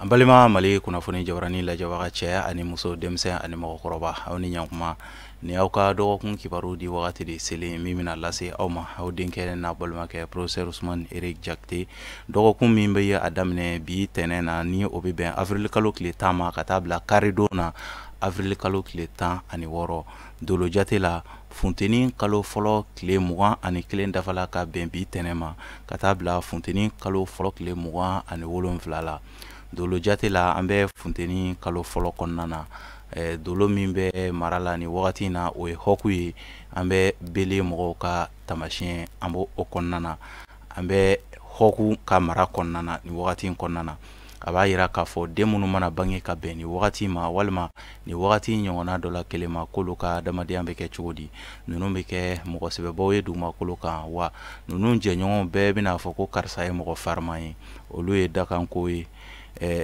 An balima Mali kunnafoni jabarani lajɛbaga cɛ ani muso, denmisɛn ani mɔgɔkɔrɔba, aw ni ɲankuma. Ni aw ka dɔgɔkun kibaru di wagati de selen min bɛna lase aw ma, aw denkɛ n'a balimakɛ professeur Ousmane Eric Diakité. Dɔgɔkun min bɛ a daminɛ bi tɛnɛn na, ni o bɛ bɛn avril kalo tile 10 ma ka taa bila karidon na avril kalo tile 16. Dolo jate la, funteni kalo fɔlɔ tile 21 dafala ka bɛn bi tɛnɛn ma ka taa bila funteni kalo fɔlɔ tile 27 la. Dolo jate la, an bɛ funteni kalo fɔlɔ kɔnɔna na. Dolo min bɛ mara la ni wagati in na, o ye hɔku ye. An bɛ bele mɔgɔw ka taamasiyɛn, an b'o o kɔnɔna na. An bɛ hɔku ka mara kɔnɔna na ni wagati in kɔnɔna na. A b'a yira k'a fɔ den minnu mana bange ka bɛn ni wagati ma walima ni wagati ɲɔgɔnna dɔ la kelen ma, k'olu ka adamadenya bɛ kɛ cogo di? Ninnu bɛ kɛ mɔgɔ sɛbɛbaw ye dugumakolo kan wa? Ninnu jɛɲɔgɔnw bɛɛ bɛna fɔ ko karisa ye mɔgɔ fariman ye. Olu ye dakanko ye.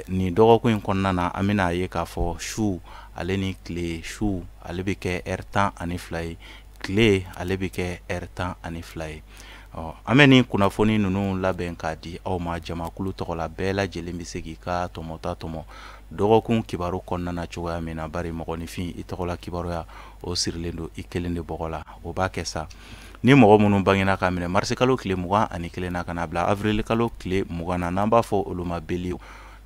Nin dɔgɔkun in kɔnɔna na, an bɛna ye k'a fɔ su ale ni tile, su ale bɛ kɛ ɛri 12 ye, tile ale bɛ kɛ ɛri 12 ye. Ɔ, an bɛ nin kunnafoni ninnu labɛn k'a di aw ma jamakulu tɔgɔ la. Bɛɛ lajɛlen bɛ se k'i ka tɔmɔta tɔmɔ dɔgɔkun kibaru kɔnɔna na cogoya min na, bari mɔgɔninfin i tɔgɔla kibaruya o sirilen don i kelen de bɔgɔ la. O b'a kɛ sa ni mɔgɔ minnu bangena ka minɛ marisi kalo tile 21 na ka na bila avril kalo tile 20 na, n'an b'a fɔ olu ma beliw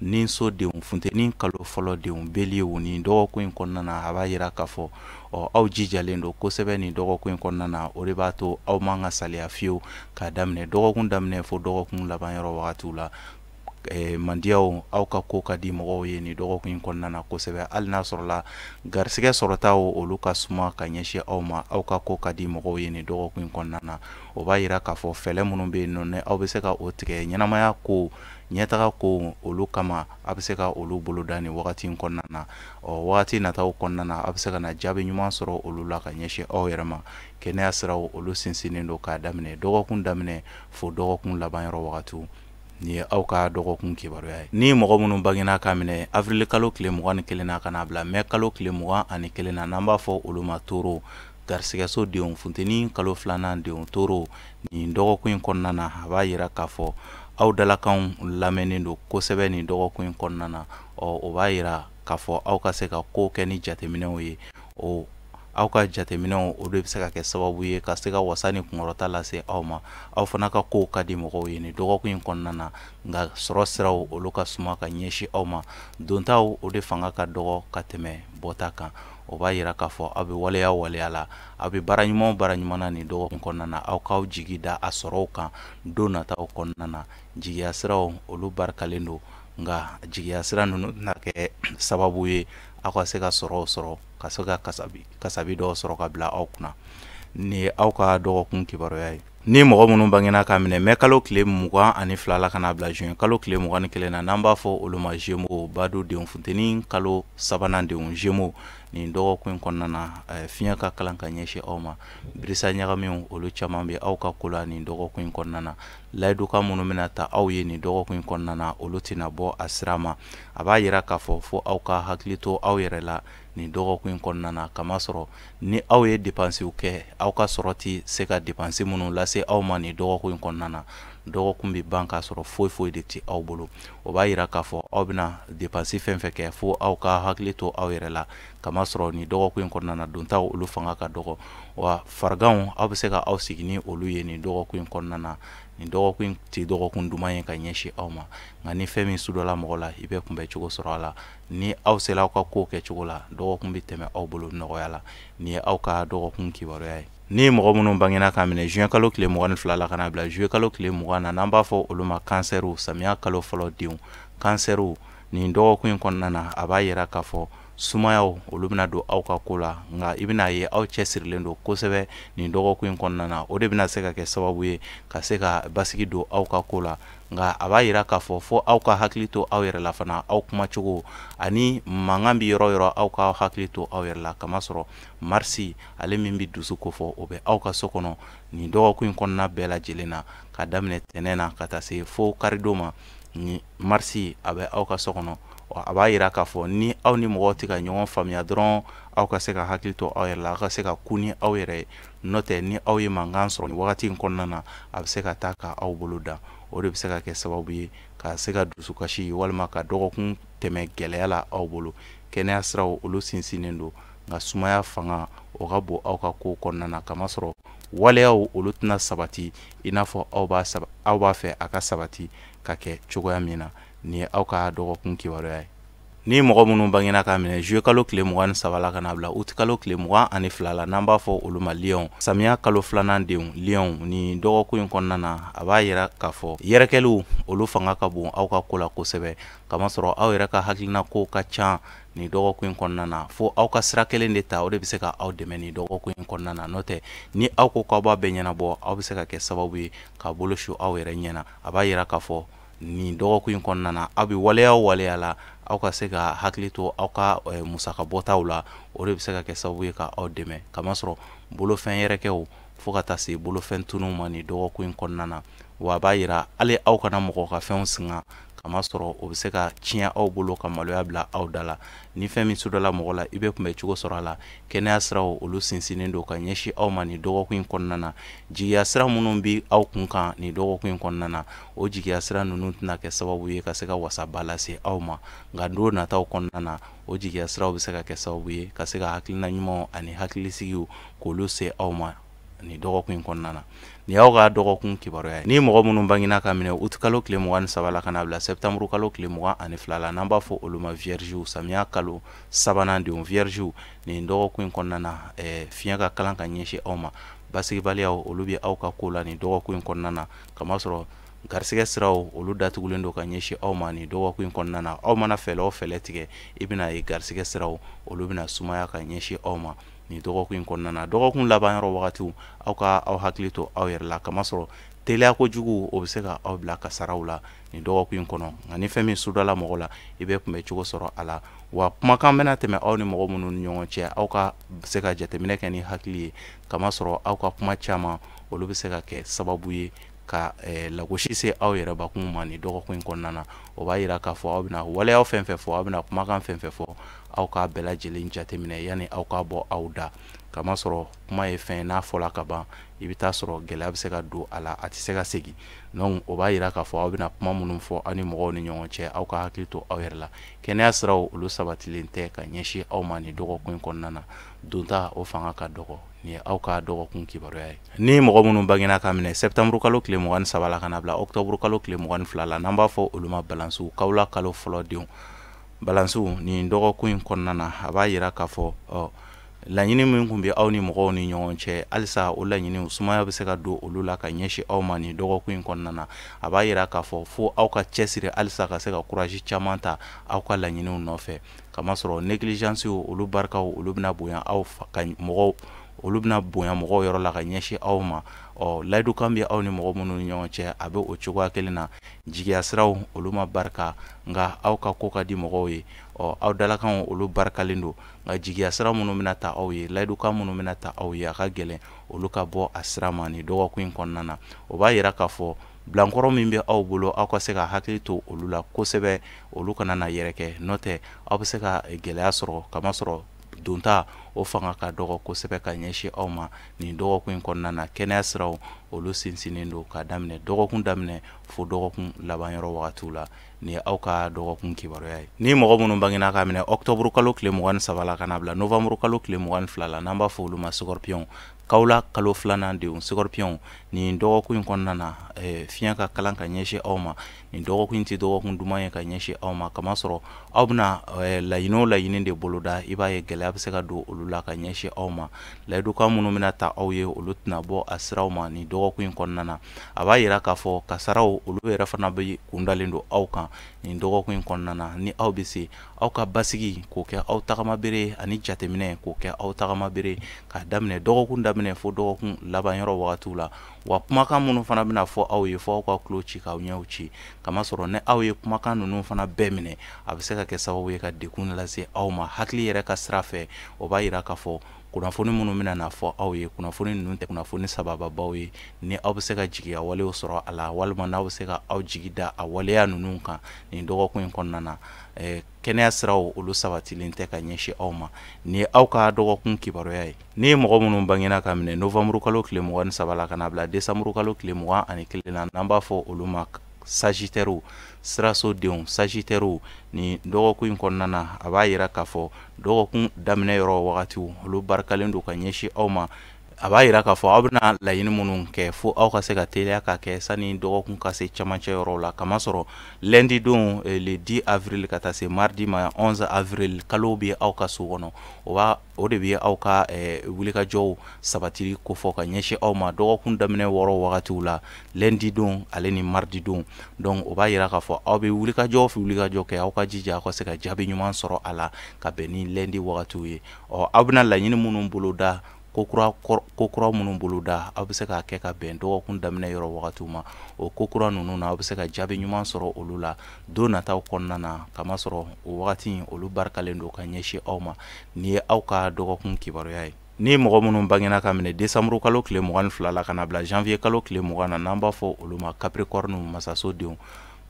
ni so denw, funteni kalo fɔlɔ denw, beliw, nin dɔgɔkun in kɔnɔna na, a b'a yira k'a fɔ ɔ aw jijalen don kosɛbɛ nin dɔgɔkun in kɔnɔna na. O de b'a to aw man ka saliya fiyewu k'a daminɛ dɔgɔkun daminɛ fo dɔgɔkun laban yɔrɔ wagatiw la. Mandiyaw, aw ka ko ka di mɔgɔw ye nin dɔgɔkun in kɔnɔna na kosɛbɛ, hali n'a sɔrɔla garisɛgɛ sɔrɔtaw olu ka suma ka ɲɛsin aw ma. Aw ka ko ka di mɔgɔw ye nin dɔgɔkun in kɔnɔna na. O b'a yira k'a fɔ fɛɛrɛ minnu bɛ yen nɔ, ni aw bɛ se ka o tigɛ ɲɛnamaya ko ɲɛtaga ko olu kama, a bɛ se ka olu boloda nin wagati in kɔnɔna na. Ɔ, wagati nataw kɔnɔna na, a bɛ se ka na jaabi ɲuman sɔrɔ olu la ka ɲɛsin aw yɛrɛ ma. Kɛnɛya siraw olu sinsinnen don k'a daminɛ dɔgɔkun daminɛ fo dɔgɔkun laban yɔrɔ wagatiw. Nin ye aw ka dɔgɔkun kibaruya ye. Ni mɔgɔ minnu bangena k'a minɛ avril kalo tile 21 na ka na bila mɛ kalo tile 21 na, n'an b'a fɔ olu ma toro, garisɛgɛso denw, funteni kalo filanan denw, toro, nin dɔgɔkun in kɔnɔna na, a b'a yira k'a fɔ aw dalakanw lamɛnnen don kosɛbɛ nin dɔgɔkun in kɔnɔna na. Ɔ, o b'a yira k'a fɔ aw ka se ka ko kɛ ni jateminɛw ye. O aw ka jateminɛw o de bɛ se ka kɛ sababu ye ka se ka wasa ni kunkɔrɔta lase aw ma. Aw fana ka kow ka di mɔgɔw ye nin dɔgɔkun in kɔnɔna na, nka sɔrɔ siraw olu ka suma ka ɲɛsin aw ma. Dontaw o de fanga ka dɔgɔ ka tɛmɛ bɔta kan. O b'a yira k'a fɔ aw bɛ waleya waleya la, aw bɛ baara ɲuman o baara ɲuman na nin dɔgɔkun kɔnɔna na, aw k'aw jigi da a sɔrɔw kan don nataw kɔnɔna na. Jigiya siraw olu barikalen don, nka jigiya sira ninnu tɛna kɛ sababu ye aw ka se ka sɔrɔw sɔrɔ, ka se ka kasabi dɔw sɔrɔ ka bila aw kunna. Nin ye aw ka dɔgɔkun kibaruya ye. Ni mɔgɔ minnu bangena k'a minɛ mɛ kalo tile 22 la ka na bila juin kalo tile 21 na, n'an b'a fɔ olu ma Gémeaux, badu denw, funteni kalo sabanan denw, Gémeaux, nin dɔgɔkun in kɔnɔna na, fiɲɛ ka kalan ka ɲɛsin aw ma. Birisa ɲagamiw olu caman bɛ aw ka ko la nin dɔgɔkun in kɔnɔna na. Layidukan minnu bɛna ta aw ye nin dɔgɔkun in kɔnɔna na, olu tɛna bɔ a sira ma. A b'a yira k'a fɔ fo aw ka hakili to aw yɛrɛ la nin dɔgɔkun in kɔnɔna na, kamasɔrɔ ni aw ye depansiw kɛ, aw ka sɔrɔ tɛ se ka depansi minnu lase aw ma nin dɔgɔkun in kɔnɔna na, dɔgɔkun bɛ ban k'a sɔrɔ foyi foyi de tɛ aw bolo. O b'a yira k'a fɔ aw bɛna depansi fɛn fɛn kɛ, fo aw ka hakili to aw yɛrɛ la, kamasɔrɔ nin dɔgɔkun in kɔnɔna na dontaw olu fanga ka dɔgɔ. Wa fariganw aw bɛ se ka aw sigi ni olu ye nin dɔgɔkun in kɔnɔna na. Nin dɔgɔkun in tɛ dɔgɔkun duman ye ka ɲɛsin aw ma, nka ni fɛn min sudɔla mɔgɔ la, i bɛ kunbɛ cogo sɔrɔ a la. Ni aw sera aw ka kow kɛcogo la, dɔgɔkun bɛ tɛmɛ aw bolo nɔgɔya la. Nin ye aw ka dɔgɔkun kibaruya ye. Ni mɔgɔ minnu bangena k'a minɛ juin kalo tile 22 la ka na bila juillet kalo tile 20 na, n'an b'a fɔ olu ma kansɛriw, samiya kalo fɔlɔ denw, kansɛriw, nin dɔgɔkun in kɔnɔna na, a b'a yira k'a fɔ sumayaw olu bɛna don aw ka ko la, nka i bɛna ye aw cɛsirilen don kosɛbɛ nin dɔgɔkun in kɔnɔna na. O de bɛna se ka kɛ sababu ye ka se ka basigi don aw ka ko la, nka a b'a yira k'a fɔ fo aw ka hakili to aw yɛrɛ la fana, aw kumacogo ani mankan bɛ yɔrɔ yɔrɔ, aw ka hakili to aw yɛrɛ la, kamasɔrɔ marisi ale min bɛ dusu kofɔ, o bɛ aw ka so kɔnɔ nin dɔgɔkun in kɔnɔna bɛɛ lajɛlen na, ka daminɛ tɛnɛn na ka taa se fo karidon ma. Ni marisi a bɛ aw ka so kɔnɔ, a b'a yira k'a fɔ ni aw ni mɔgɔw tɛ ka ɲɔgɔn faamuya dɔrɔn, aw ka se ka hakili to aw yɛrɛ la, aw ka se ka kun ni aw yɛrɛ ye. N'o tɛ, ni aw ye mankan sɔrɔ nin wagati in kɔnɔna na, a bɛ se ka taa ka aw bolo dan. O de bɛ se ka kɛ sababu ye ka se ka dusukasi walima ka dɔgɔkun tɛmɛ gɛlɛya la aw bolo. Kɛnɛya siraw olu sinsinnen don, nka sumaya fanga o ka bon aw ka ko kɔnɔna na, kamasɔrɔ waleyaw olu tɛna sabati i n'a fɔ aw b'a fɛ a ka sabati ka kɛ cogoya min na. Nin ye aw ka dɔgɔkun kibaruya ye. Ni mɔgɔ minnu bangena k'a minɛ juillet kalo tile 23 la ka na bila août kalo tile 22 la, n'an b'a fɔ olu ma lion, samiya kalo filanan denw lion, nin dɔgɔkun in kɔnɔna na a b'a yira k'a fɔ yɛrɛkɛliw olu fanga ka bon aw ka ko la kosɛbɛ, kamasɔrɔ aw yɛrɛ ka hakilina ko ka ca nin dɔgɔkun in kɔnɔna na. Fo aw ka sira kelen de ta, o de bɛ se ka aw dɛmɛ nin dɔgɔkun in kɔnɔna na. N'o tɛ, ni aw ko k'aw b'a bɛɛ ɲɛnabɔ, aw bɛ se ka kɛ sababu ye ka bolo su aw yɛrɛ ɲɛna. A b'a yira k'a fɔ nin dɔgɔkun in kɔnɔna na, aw bɛ waleya o waleya la, aw ka se ka hakili to aw ka musaka bɔtaw la, o de bɛ se ka kɛ sababu ye ka aw dɛmɛ, kamasɔrɔ bolofɛn yɛrɛkɛw fo ka taa se bolofɛn tununw ma nin dɔgɔkun in kɔnɔna na. Wa a b'a yira hali aw kana mɔgɔ ka fɛnw singa, kamasɔrɔ o bɛ se ka tiɲɛ aw bolo ka maloya bila aw da la. Ni fɛn min sudala mɔgɔ la, i bɛ kunbɛ cogo sɔrɔ a la. Kɛnɛya siraw olu sinsinnen don ka ɲɛsin aw ma nin dɔgɔkun in kɔnɔna na. Jigiya sira minnu bɛ aw kun kan nin dɔgɔkun in kɔnɔna na, o jigiya sira ninnu tɛna kɛ sababu ye ka se ka wasaba lase aw ma, nka don nataw kɔnɔna na, o jigiya siraw bɛ se ka kɛ sababu ye ka se ka hakilina ɲumanw ani hakilisigiw k'olu se aw ma nin dɔgɔkun in kɔnɔna na. Nin y'aw ka dɔgɔkun kibaruya ye. Ni mɔgɔ minnu bangena ka minɛ août kalo tile 23 la ka na bila septembre kalo tile 22 la, n'an b'a fɔ olu ma vierge, samiya kalo sabanan denw vierge, nin dɔgɔkun in kɔnɔna na, fiɲɛ ka kalan ka ɲɛsin aw ma. Basigibaliyaw olu bɛ aw ka ko la nin dɔgɔkun in kɔnɔna na, kamasɔrɔ garisɛgɛ siraw olu datugulen don ka ɲɛsin aw ma nin dɔgɔkun in kɔnɔna na. Aw mana fɛɛrɛ o fɛɛrɛ tigɛ, i bɛna ye garisɛgɛ siraw olu bɛna sumaya ka ɲɛsin aw ma nin dɔgɔkun in kɔnɔna na. Dɔgɔkun laban yɔrɔ wagatiw, aw ka aw hakili to aw yɛrɛ la, kamasɔrɔ teliya kojugu o bɛ se ka aw bila kasaraw la nin dɔgɔkun in kɔnɔ. Nka ni fɛn min sudala mɔgɔ la, i bɛ kunbɛ cogo sɔrɔ a la. Wa kumakan bɛna tɛmɛ aw ni mɔgɔ minnu ni ɲɔgɔn cɛ, aw ka se ka jateminɛ kɛ ni hakili ye, kamasɔrɔ aw ka kuma caman olu bɛ se ka kɛ sababu ye ka lagosi se aw yɛrɛ bakun ma nin dɔgɔkun in kɔnɔna na. O b'a yira k'a fɔ aw bɛna waleya fɛn fɛn fɔ, aw bɛna kumakan fɛn fɛn fɔ, aw k'a bɛɛ lajɛlen jateminɛ yanni aw k'a bɔ aw da, kamasɔrɔ kuma ye fɛn n'a fɔla ka ban, i bɛ taa sɔrɔ gɛlɛya bɛ se ka don a la, a tɛ se ka segin. Donc o b'a yira k'a fɔ aw bɛna kuma minnu fɔ aw ni mɔgɔw ni ɲɔgɔn cɛ, aw ka hakili to aw yɛrɛ la. Kɛnɛya siraw olu sabatilen tɛ ka ɲɛsin aw ma nin dɔgɔkun in kɔnɔna na. Donta o fanga ka dɔgɔ. Nin ye aw ka dɔgɔkun kibaruya ye. Ni mɔgɔ minnu bangena ka minɛ septembre kalo tile 23 la ka na bila octobre kalo tile 22 la, n'an b'a fɔ olu ma balansiw, kawula kalo fɔlɔ denw balansiw, nin dɔgɔkun in kɔnɔna na, a b'a yira k'a fɔ laɲini min tun bɛ aw ni mɔgɔw ni ɲɔgɔn cɛ, halisa o laɲiniw sumaya bɛ se ka don olu la ka ɲɛsin aw ma nin dɔgɔkun in kɔnɔna na. A b'a yira k'a fɔ fo aw ka cɛsiri halisa ka se ka courage caman ta aw ka laɲiniw nɔfɛ, kamasɔrɔ négligence olu barikaw olu bɛna bonya aw ka mɔgɔw, olu bɛna bonya mɔgɔw yɔrɔ la ka ɲɛsin aw ma. Layidukan bɛ aw ni mɔgɔ minnu ni ɲɔgɔn cɛ, a bɛ o cogoya kelen na. Jigiya siraw olu ma barika, nka aw ka ko ka di mɔgɔw ye. Aw dalakanw olu barikalen don, nka jigiya sira minnu bɛna ta aw ye, layidukan minnu bɛna ta aw ye, a ka gɛlɛn olu ka bɔ a sira ma nin dɔgɔkun in kɔnɔna na. O b'a yira k'a fɔ bilankɔrɔ min bɛ aw bolo, aw ka se ka hakili to olu la kosɛbɛ, olu kana na yɛrɛkɛ, n'o tɛ aw bɛ se ka gɛlɛya sɔrɔ, kamasɔrɔ donta o fanga ka dɔgɔ kosɛbɛ ka ɲɛsin aw ma nin dɔgɔkun in kɔnɔna na. Kɛnɛya siraw olu sinsinnen don ka daminɛ dɔgɔkun daminɛ fo dɔgɔkun laban yɔrɔ wagatiw la. Nin ye aw ka dɔgɔkun kibaruya ye. Ni mɔgɔ minnu bangena ka minɛ octobre kalo tile 23 la ka na bila novembre kalo tile 22 la, n'an b'a fɔ olu ma scorpion, kawula kalo filanan denw scorpion, nin dɔgɔkun in kɔnɔna na, fiɲɛ ka kalan ka ɲɛsin aw ma. Nin dɔgɔkun in tɛ dɔgɔkun duman ye ka ɲɛsin aw ma, kamasɔrɔ aw bɛna laɲini o laɲini de boloda, i b'a ye gɛlɛya bɛ se ka don olu la ka ɲɛsin aw ma. Layidukan minnu bɛna ta aw ye, olu tɛna bɔ a siraw ma nin dɔgɔkun in kɔnɔna na. A b'a yira k'a fɔ kasaraw olu yɛrɛ fana bɛ kundalen don aw kan nin dɔgɔkun in kɔnɔna na. Ni aw bɛ se, aw ka basigi k'o kɛ aw tagamabere ani jateminɛ k'o kɛ aw tagamabere k'a daminɛ dɔgɔkun daminɛ fo dɔgɔkun laban yɔrɔ wagatiw la. Wa kumakan minnu fana bɛna fɔ aw ye, fo aw ka tulo ci k'aw ɲɛw ci, kamasɔrɔ ni aw ye kumakan ninnu fana bɛɛ minɛ, a bɛ se ka kɛ sababu ye ka degun lase aw ma hakili yɛrɛ ka sira fɛ. O b'a yira k'a fɔ Kunnafoni minnu bɛna na fɔ aw ye, kunnafoni ninnu tɛ kunnafoni sabababaw ye ni aw bɛ se ka jigiya walew sɔrɔ a la, walima n'aw bɛ se ka aw jigi da a waleya ninnu kan nin dɔgɔkun in kɔnɔna na. Kɛnɛya siraw olu sabatilen tɛ ka ɲɛsin aw ma. Nin ye aw ka dɔgɔkun kibaruya ye. Ni mɔgɔ minnu bangena ka minɛ novembre kalo tile 23 la ka na bila décembre kalo tile 21 na, n'an b'a fɔ olu ma Sagittaire, siraso denw, Sagittaire, nin dɔgɔkun in kɔnɔna na, a b'a yira k'a fɔ dɔgɔkun daminɛ yɔrɔ wagatiw olu barikalen don ka ɲɛsin aw ma. A b'a yira k'a fɔ aw bɛna laɲini minnu kɛ fo aw ka se ka teliya ka kɛ sani dɔgɔkun ka se camancɛ yɔrɔw la, kamasɔrɔ lundi don le 10 avril ka taa se mardi ma 11 avril, kalo bɛ aw ka so kɔnɔ. O de bɛ aw ka wulikajɔw sabatili kofɔ ka ɲɛsin aw ma dɔgɔkun daminɛ wɔɔrɔ wagatiw la, lundi don ale ni mardi don. Donc o b'a yira k'a fɔ aw bɛ wulikajɔ kɛ, aw ka jija aw ka se ka jaabi ɲuman sɔrɔ a la ka bɛn ni lundi wagatiw ye. Ɔ, aw bɛna laɲini minnu boloda, ko kura minnu boloda, aw bɛ se k'a kɛ ka bɛn dɔgɔkun daminɛ yɔrɔ wagatiw ma. O ko kura ninnu na, aw bɛ se ka jaabi ɲuman sɔrɔ olu la don nataw kɔnɔna na, kamasɔrɔ o wagati in olu barikalen don ka ɲɛsin aw ma. Nin ye aw ka dɔgɔkun kibaruya ye. Ni mɔgɔ minnu bangena ka minɛ décembre kalo tile 22 la ka na bila janvier kalo tile 20 na, n'an b'a fɔ olu ma Capricorne, masaso denw,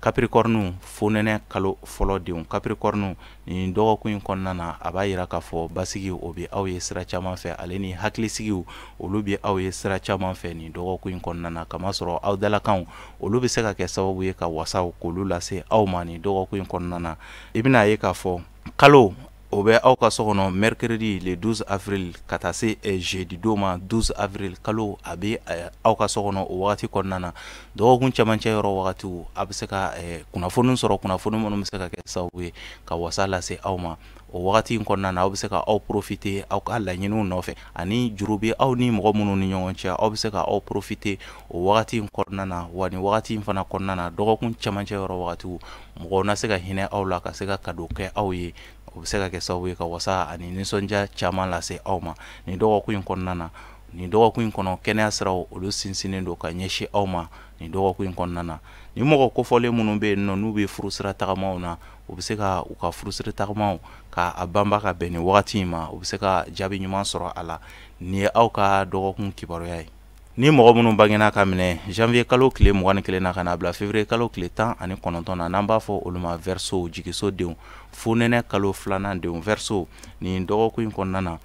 Capricorne, fonɛnɛ kalo fɔlɔ denw, Capricorne, nin dɔgɔkun in kɔnɔna na, a b'a yira k'a fɔ basigi o bɛ aw ye sira caman fɛ, ale ni hakilisigiw olu bɛ aw ye sira caman fɛ nin dɔgɔkun in kɔnɔna na, kamasɔrɔ aw dalakanw olu bɛ se ka kɛ sababu ye ka wasaw k'olu lase aw ma nin dɔgɔkun in kɔnɔna na. I bɛna ye k'a fɔ kalo o bɛ aw ka so kɔnɔ mercredi le 12 avril ka taa se jeudi don ma 12 avril, kalo a bɛ aw ka so kɔnɔ o wagati kɔnɔna na. Dɔgɔkun cɛmancɛ yɔrɔ wagatiw, a bɛ se ka kunnafoni sɔrɔ, kunnafoni minnu bɛ se ka kɛ sababu ye ka wasa lase aw ma o wagati in kɔnɔna na. Aw bɛ se ka aw profiter aw ka laɲiniw nɔfɛ, ani juru bɛ aw ni mɔgɔ minnu ni ɲɔgɔn cɛ, aw bɛ se ka aw profiter o wagati in kɔnɔna na. Wa nin wagati in fana kɔnɔna na, dɔgɔkun cɛmancɛ yɔrɔ wagatiw, mɔgɔw na se ka hinɛ aw la ka se ka cadeau kɛ aw ye. O bɛ se ka kɛ sababu ye ka wasa ani nisɔndiya caman lase aw ma nin dɔgɔkun in kɔnɔna na. Nin dɔgɔkun in kɔnɔ, kɛnɛya siraw olu sinsinnen don ka ɲɛsin aw ma nin dɔgɔkun in kɔnɔna na. Ni mɔgɔ kofɔlen minnu bɛ yen nɔ, n'u bɛ furusira tagamaw na, u bɛ se ka u ka furusiri tagamaw ka a banba ka bɛn nin wagati in ma, u bɛ se ka jaabi ɲuman sɔrɔ a la. Nin ye aw ka dɔgɔkun kibaruya ye. Ni mɔgɔ minnu bangena ka minɛ janvier kalo tile 21 na ka na bila février kalo tile 19 na, n'an b'a fɔ olu ma Verseau, jigiso denw, fonɛnɛ kalo filanan denw, Verseau, nin dɔgɔkun in kɔnɔna na,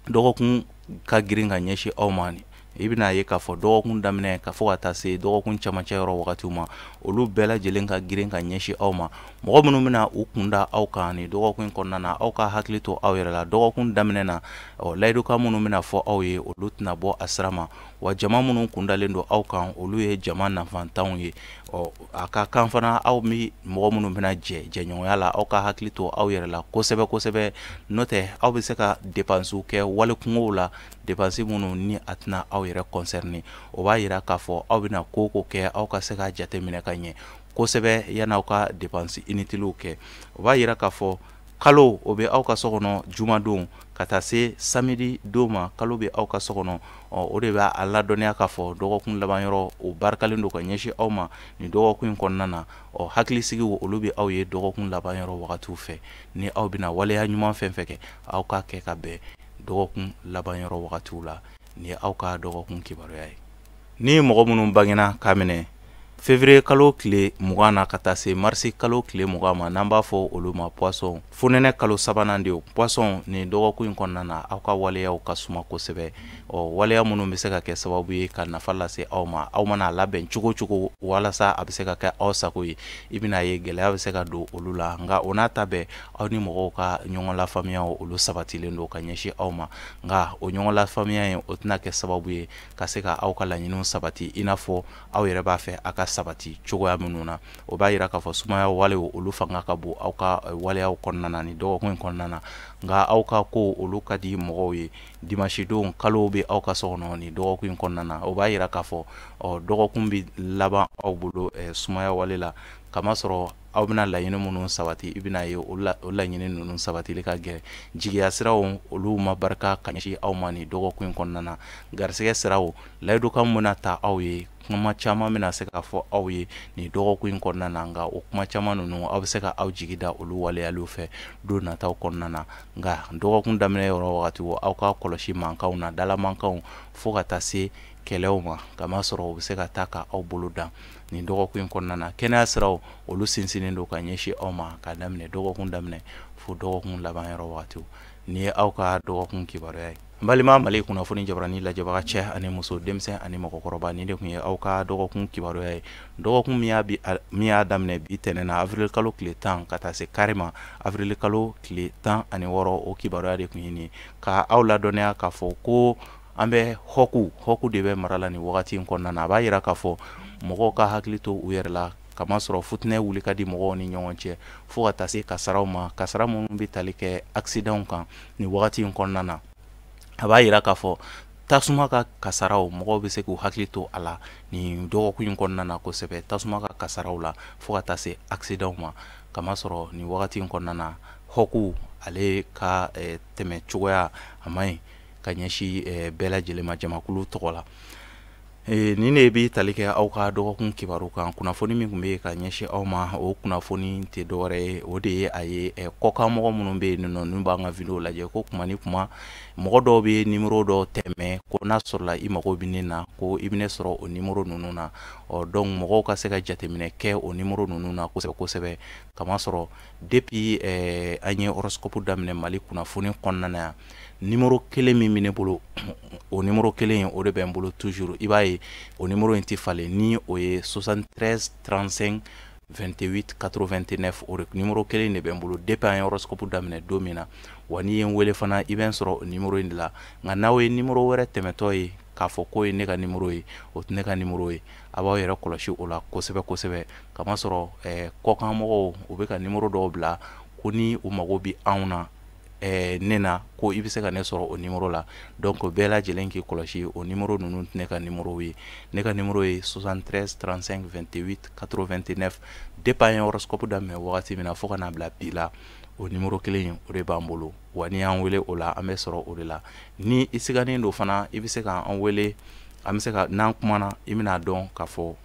dɔgɔkun ka girin ka ɲɛsin aw ma. I bɛna ye k'a fɔ dɔgɔkun daminɛ ka fɔ ka taa se dɔgɔkun cɛmancɛ yɔrɔ wagatiw ma, olu bɛɛ lajɛlen ka girin ka ɲɛsin aw ma. Mɔgɔ minnu bɛna u kunda aw kan nin dɔgɔkun in kɔnɔna na, aw ka hakili to aw yɛrɛ la. Dɔgɔkun daminɛ na, ɔ, layidukan minnu bɛna fɔ aw ye, olu tɛna bɔ a sira ma. Wa jama minnu kundalen don aw kan, olu ye jama nafantanw ye. Ɔ, a ka kan fana, aw mi mɔgɔ minnu bɛna jɛ jɛɲɔgɔnya la, aw ka hakili to aw yɛrɛ la kosɛbɛ kosɛbɛ, n'o tɛ aw bɛ se ka dépenses kɛ wale kungow la, dépenses minnu ni a tɛna aw yɛrɛ concerner. O b'a yira k'a fɔ aw bɛna ko o ko kɛ, aw ka se ka jateminɛ ka ɲɛ kosɛbɛ yan'aw ka dépenses inutiles kɛ. O b'a yira k'a fɔ kalo o bɛ aw ka so kɔnɔ jumadon ka taa se samedi don ma, kalo bɛ aw ka so kɔnɔ. Ɔ, o de b'a a ladɔnniya k'a fɔ dɔgɔkun laban yɔrɔ o barikalen don ka ɲɛsin aw ma nin dɔgɔkun in kɔnɔna na. Ɔ, hakilisigiw olu bɛ aw ye dɔgɔkun laban yɔrɔ wagatiw fɛ. Ni aw bɛna waleya ɲuman fɛn fɛn kɛ, aw k'a kɛ ka bɛn dɔgɔkun laban yɔrɔ wagatiw la. Nin ye aw ka dɔgɔkun kibaruya ye. Ni mɔgɔ minnu bangena ka minɛ février kalo tile 20 na ka taa se mars kalo tile 20 ma, n'an b'a fɔ olu ma Poisson, fonɛnɛ kalo sabanan de, Poisson, nin dɔgɔkun in kɔnɔna na, aw ka waleyaw ka suma kosɛbɛ. Ɔ, waleya minnu bɛ se ka kɛ sababu ye ka nafa lase aw ma, aw mana a labɛn cogo cogo walasa a bɛ se ka kɛ aw sago ye, i bɛna ye gɛlɛya bɛ se ka don olu la. Nka o n'a ta bɛɛ, aw ni mɔgɔw ka ɲɔgɔn lafaamuya olu sabatilen don ka ɲɛsin aw ma. Nka o ɲɔgɔn lafaamuya in, o tɛna kɛ sababu ye ka se ka aw ka laɲiniw sabati i n'a fɔ aw yɛrɛ b'a fɛ a ka sabati cogoya minnu na. O b'a yira k'a fɔ sumaya walew olu fanga ka bon aw ka waleyaw kɔnɔna na nin dɔgɔkun in kɔnɔna na. Nka aw ka ko olu ka di mɔgɔw ye. Dimanche don, kalo bɛ aw ka so kɔnɔ nin dɔgɔkun in kɔnɔna na. O b'a yira k'a fɔ, ɔ, dɔgɔkun bɛ laban aw bolo sumaya wale la. Kamasɔrɔ aw bɛna laɲini minnu sabati, i bɛna ye o laɲini ninnu sabatili ka gɛlɛn. Jigiya siraw olu ma barika ka ɲɛsin aw ma nin dɔgɔkun in kɔnɔna na. Garisɛgɛ siraw, layidukan bɛna ta aw ye, kuma caman bɛna se ka fɔ aw ye nin dɔgɔkun in kɔnɔna na, nka o kuma caman ninnu aw bɛ se ka aw jigi da olu waleyaliw fɛ don nataw kɔnɔna na. Nka dɔgɔkun daminɛ yɔrɔ wagati o, aw ka kɔlɔsi mankanw na, dala mankanw fo ka taa se kɛlɛw ma, kamasɔrɔ u bɛ se ka taa ka aw bolo dan nin dɔgɔkun in kɔnɔna na. Kɛnɛya siraw olu sinsinnen don ka ɲɛsin aw ma ka daminɛ dɔgɔkun daminɛ fo dɔgɔkun laban yɔrɔ wagatiw. Nin ye aw ka dɔgɔkun kibaruya ye. N balima Mali kunnafoni jabarani lajɛbaga cɛ ani muso, denmisɛn ani mɔgɔkɔrɔba, nin de tun ye aw ka dɔgɔkun kibaruya ye. Dɔgɔkun min y'a daminɛ bi tɛnɛn na, avril kalo tile 10 ka taa se kari ma, avril kalo tile 16, o kibaruya de tun ye nin ye. Ka aw ladɔnniya k'a fɔ ko an bɛ hɔku de bɛ mara la nin wagati in kɔnɔna na. A b'a yira k'a fɔ mɔgɔw ka hakili to u yɛrɛ la, kamasɔrɔ futinɛ wuli ka di mɔgɔw ni ɲɔgɔn cɛ fo ka taa se kasaraw ma, kasara minnu bɛ tali kɛ accident kan nin wagati in kɔnɔna na. A b'a yira k'a fɔ tasuma ka kasaraw, mɔgɔw bɛ se k'u hakili to a la nin dɔgɔkun in kɔnɔna na kosɛbɛ, tasuma ka kasaraw la fo ka taa se accident ma. Kamasɔrɔ nin wagati in kɔnɔna na, hɔku ale ka tɛmɛ cogoya a man ɲi ka ɲɛsin bɛɛ lajɛlen ma jamakulu tɔgɔ la. Nin de bɛ tali kɛ aw ka dɔgɔkun kibaru kan. Kunnafoni min tun bɛ yen ka ɲɛsin aw ma, o kunnafoni tɛ dɔwɛrɛ ye, o de ye a ye kɔkanmɔgɔ minnu bɛ yen nɔ n'u b'an ka video lajɛ, ko kuma ni kuma mɔgɔ dɔw bɛ nimero dɔw tɛmɛ ko n'a sɔrɔla i mago bɛ ne na, ko i bɛ ne sɔrɔ o nimero ninnu na. Ɔ donc mɔgɔw ka se ka jateminɛ kɛ o nimero ninnu na kosɛbɛ kosɛbɛ, kamasɔrɔ depuis an ye horoscope daminɛ Mali kunnafoni kɔnɔna na yan, nimero kelen min bɛ ne bolo, o nimero kelen o de bɛ n bolo toujours. I b'a ye o nimero in tɛ falen, ni o ye 73 35 28 89, o nimero kelen de bɛ n bolo depuis an ye horoscope daminɛ don min na. Wa n'i ye n wele fana, i bɛ n sɔrɔ o nimero in de la. Nka n'aw ye nimero wɛrɛ tɛmɛtɔ ye k'a fɔ k'o ye ne ka nimero ye, o tɛ ne ka nimero ye. A b'aw yɛrɛ kɔlɔsi o la kosɛbɛ kosɛbɛ, kamasɔrɔ kɔkanmɔgɔw u bɛ ka nimero dɔw bila ko ni u mago bɛ anw na, ne na, ko i bɛ se ka ne sɔrɔ o nimero la. Donc bɛɛ lajɛlen k'i kɔlɔsi, o nimero ninnu tɛ ne ka nimero ye. Ne ka nimero ye 73 35 28 89. Depuis an ye horoscope daminɛ wagati min na fo ka n'a bila bi la, o nimero kelen o de b'an bolo. Wa n'i y'an wele o la, an bɛ sɔrɔ o de la. Ni i sigannen don fana, i bɛ se k'an wele, an bɛ se ka n'an kumana, i bɛna dɔn k'a fɔ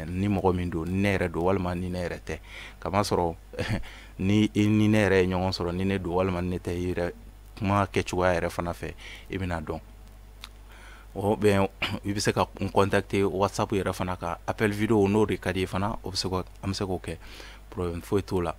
ni mɔgɔ min don, ni ne yɛrɛ don walima ni ne yɛrɛ tɛ. Kamasɔrɔ ni i ni ne yɛrɛ ye ɲɔgɔn sɔrɔ, ni ne don walima ni ne tɛ, i yɛrɛ kuma kɛcogoya yɛrɛ fana fɛ, i bɛna dɔn. O bɛn i bɛ se ka n contacter WhatsApp yɛrɛ fana kan, appel vidéo n'o de ka di i ye fana, o bɛ se ka an bɛ se k'o kɛ, problème foyi t'o la,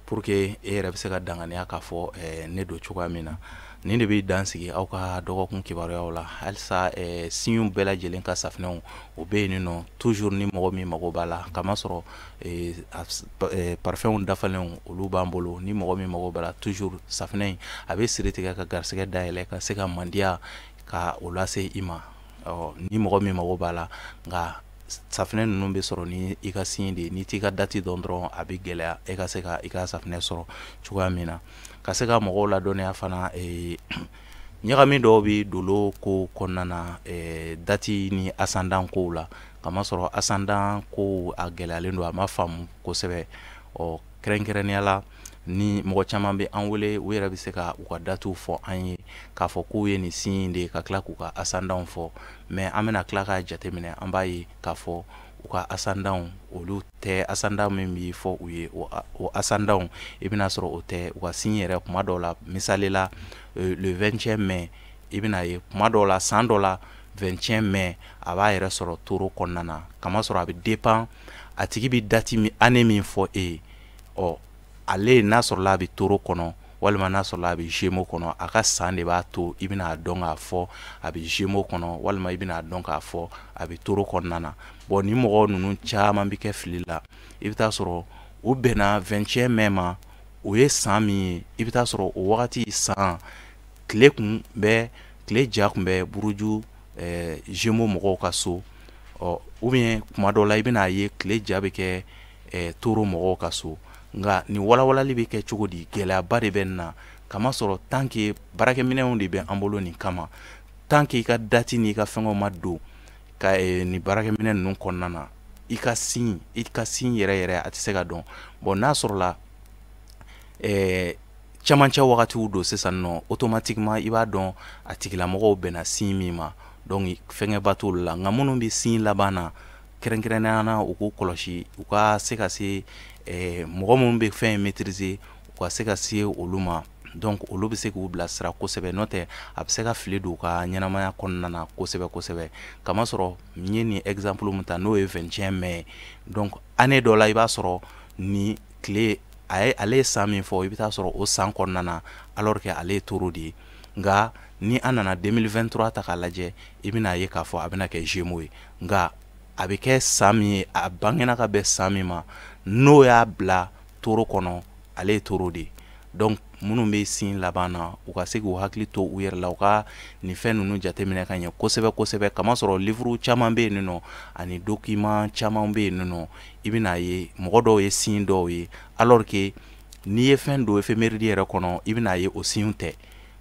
pour que e yɛrɛ bɛ se ka danganiya k'a fɔ ne don cogoya min na. Nin de bɛ dan sigi aw ka dɔgɔkun kibaruyaw la. Halisa signw bɛɛ lajɛlen ka safinɛw o bɛ yen nɔ toujours, ni mɔgɔ min mago b'a la, kamasɔrɔ parfumw dafalenw olu b'an bolo. Ni mɔgɔ min mago b'a la toujours, safinɛ in a bɛ siri tigɛ ka garisɛgɛ dayɛlɛ ka se ka mandiya ka o lase i ma. Ɔ ni mɔgɔ min mago b'a la, nka safinɛ ninnu bɛ sɔrɔ ni i ka signe de ye, n'i t'i ka date dɔn dɔrɔn a bɛ gɛlɛya e ka se ka i ka safinɛ sɔrɔ cogoya min na. Ka se ka mɔgɔw ladɔnniya fana, ɲagami dɔw bɛ dolo ko kɔnɔna na, date ni ascendant kow la, kamasɔrɔ ascendant ko a gɛlɛyalen don, a ma faamu kosɛbɛ. Ɔ kɛrɛnkɛrɛnnenya la, ni mɔgɔ caman bɛ an wele, u yɛrɛ bɛ se ka u ka datew fɔ an ye k'a fɔ k'u ye nin signe de ye, ka tila k'u ka ascendant fɔ. Mais an bɛna tila k'a jateminɛ, an b'a ye k'a fɔ u ka ascendant olu tɛ ascendant min bɛ fɔ u ye, o ascendant i bɛna sɔrɔ o tɛ u ka signe yɛrɛ. Kuma dɔw la, misali la, le 21 mai, i bɛna ye kuma dɔw la, san dɔ la, 21 mai a b'a yɛrɛ sɔrɔ taureau kɔnɔna na, kamasɔrɔ a bɛ dépend a tigi bɛ date min, année min fɔ e ye. Ɔ ale n'a sɔrɔla a bɛ taureau kɔnɔ walima n'a sɔrɔla a bɛ Gémeaux kɔnɔ, a ka san de b'a to i bɛna dɔn k'a fɔ a bɛ Gémeaux kɔnɔ walima i bɛna dɔn k'a fɔ a bɛ taureau kɔnɔna na. Bon ni mɔgɔ ninnu caman bɛ kɛ fili la, i bɛ taa sɔrɔ u bɛnna 21 mai ma, o ye san min ye, i bɛ taa sɔrɔ o wagati san tile kun bɛ, tile ja kun bɛ buruju Gémeaux mɔgɔw ka so. Ɔ ou bien kuma dɔw la, i bɛna ye tile ja bɛ kɛ taureau mɔgɔw ka so. Nka nin walawalali bɛ kɛ cogo di? Gɛlɛyaba de bɛ nin na, kamasɔrɔ tant que baarakɛminɛnw de bɛ an bolo nin kama, tant que i ka date n'i ka fɛngɛw ma don ka nin baarakɛminɛn ninnu kɔnɔna na, i ka signe yɛrɛ yɛrɛ a tɛ se ka dɔn. Bon, n'a sɔrɔla camancɛ wagatiw don sisan nɔ, automatiquement i b'a dɔn a tigilamɔgɔw bɛnna signe min ma, donc fɛnkɛba t'olu la. Nka minnu bɛ signe laban na, kɛrɛnkɛrɛnnenya na, u k'u kɔlɔsi, u ka se ka se mɔgɔ minnu bɛ fɛn in maîtriser, u ka se ka se olu ma. Donc olu bɛ se k'u bilasira kosɛbɛ, n'o tɛ a bɛ se ka fili don u ka ɲɛnamaya kɔnɔna na kosɛbɛ kosɛbɛ. Kamasɔrɔ n ye nin exemple min ta, n'o ye 21 mai, donc année dɔ la, i b'a sɔrɔ ni tile a ye, ale ye san min fɔ, i bɛ taa sɔrɔ o san kɔnɔna na, alors que ale ye taureau de ye. Nka ni an nana 2023 ta k'a lajɛ, i bɛna ye k'a fɔ a bɛna kɛ Gémeaux ye. Nka a bɛ kɛ san min ye, a bangena ka bɛn san min ma, n'o y'a bila taureau kɔnɔ, ale ye taureau de ye. Donc minnu bɛ signe laban na, u ka se k'u hakili to u yɛrɛ la, u ka nin fɛn ninnu jateminɛ ka ɲɛ kosɛbɛ kosɛbɛ. Kamasɔrɔ livre caman bɛ yen nɔ ani document caman bɛ yen nɔ, i bɛna ye mɔgɔ dɔw ye signe dɔw ye, alors que n'i ye fɛn don éphéméride yɛrɛ kɔnɔ, i bɛna ye o signe tɛ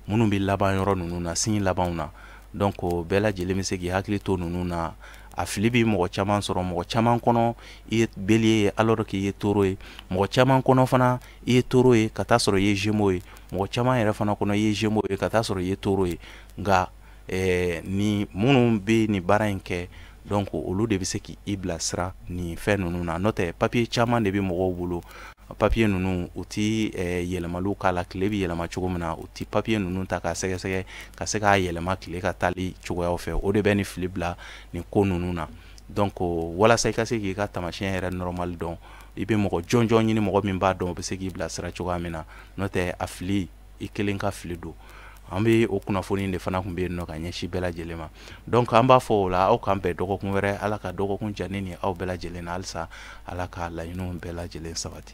minnu bɛ laban yɔrɔ ninnu na, signe labanw na. Donc bɛɛ lajɛlen bɛ se k'i hakili to ninnu na. A fili bɛ mɔgɔ caman sɔrɔ, mɔgɔ caman kɔnɔ i ye bélier ye alors que i ye taureau ye, mɔgɔ caman kɔnɔ fana i ye taureau ye ka taa sɔrɔ i ye Gémeaux ye, mɔgɔ caman yɛrɛ fana kɔnɔ i ye Gémeaux ye ka taa sɔrɔ i ye taureau ye. Nka ni minnu bɛ nin baara in kɛ, donc olu de bɛ se k'i bilasira nin fɛn ninnu na. N'o tɛ, papier caman de bɛ mɔgɔw bolo, papier ninnu u ti yɛlɛmaliw k'a la. Tile bɛ yɛlɛma cogo min na, u ti papier ninnu ta k'a sɛgɛsɛgɛ ka se k'a yɛlɛma tile ka taali cogoyaw fɛ. O de bɛ nin fili bila nin ko ninnu na. Donc walasa i ka se k'i ka taamasiyɛn yɛrɛ normal dɔn, i bɛ mɔgɔ jɔnjɔn ɲini, mɔgɔ min b'a dɔn, o bɛ se k'i bilasira cogoya min na. N'o tɛ, a fili i kelen ka fili don. An bɛ o kunnafoni de fana tun bɛ yen nɔ ka ɲɛsin bɛɛ lajɛlen ma. Donc an b'a fɔ o la, aw k'an bɛn dɔgɔkun wɛrɛ. Ala ka dɔgɔkun diya ne ni aw bɛɛ lajɛlen na halisa, Ala ka laɲiniw bɛɛ lajɛlen sabati.